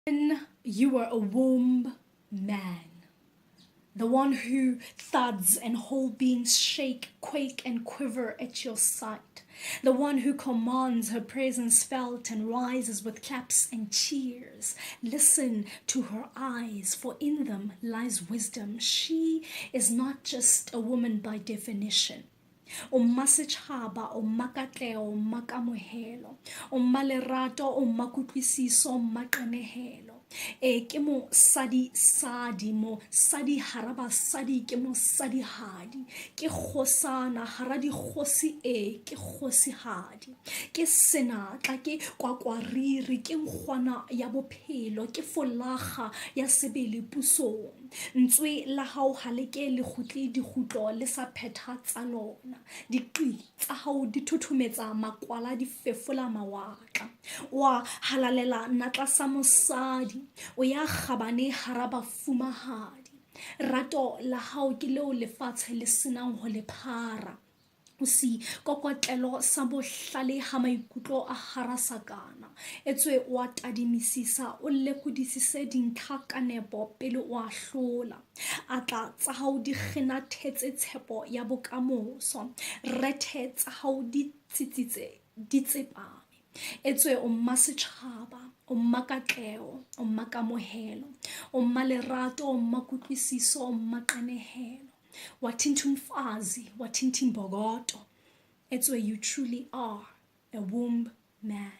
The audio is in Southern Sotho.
You are a womb man. The one who thuds and whole beings shake, quake, and quiver at your sight. The one who commands her presence felt and rises with claps and cheers. Listen to her eyes, for in them lies wisdom. She is not just a woman by definition. O mmasetjhaba, o mmakatleho, o mmakamohelo, o mmalerato, o mmakutlwisiso, o mmaqenehelo. E ke mosadisadi, mosadi hara basadi, ke mosadihadi, ke kgosana hara dikgosi, e ke kgosihadi, ke senatla, ke kwakwariri, ke nkgwana ya bophelo, ke folaga ya sebele pusong. Ntswe la hao ha le ke le kgutle dikgutlo le sa phetha tsa lona. Diqi tsa hao di thothometsa makwala di fefola mawatla. O a halalela natla sa mosadi, o ya kgabane hara bafumahadi. Rato la hao ke leo lefatshe le senang ho le phara. O seikokotlelo sa bohlale ha maikutlo a harasakana. Etswe o a tadimisisa, o lekodisise dintlha ka nepo pele o ahlola. Atla tsa hao di kgenathetse tshepo ya bokamoso. Rethe tsa hao di tsitsitse, di tsepame. Etswe o mmasetjhaba, o mmakatleho, o mmakamohelo, o mmalerato, o mmakutlwisiso, o mmaqenehelo. Wathinta umfazi, wathinta imbokodo. Etswe you truly are a womb man.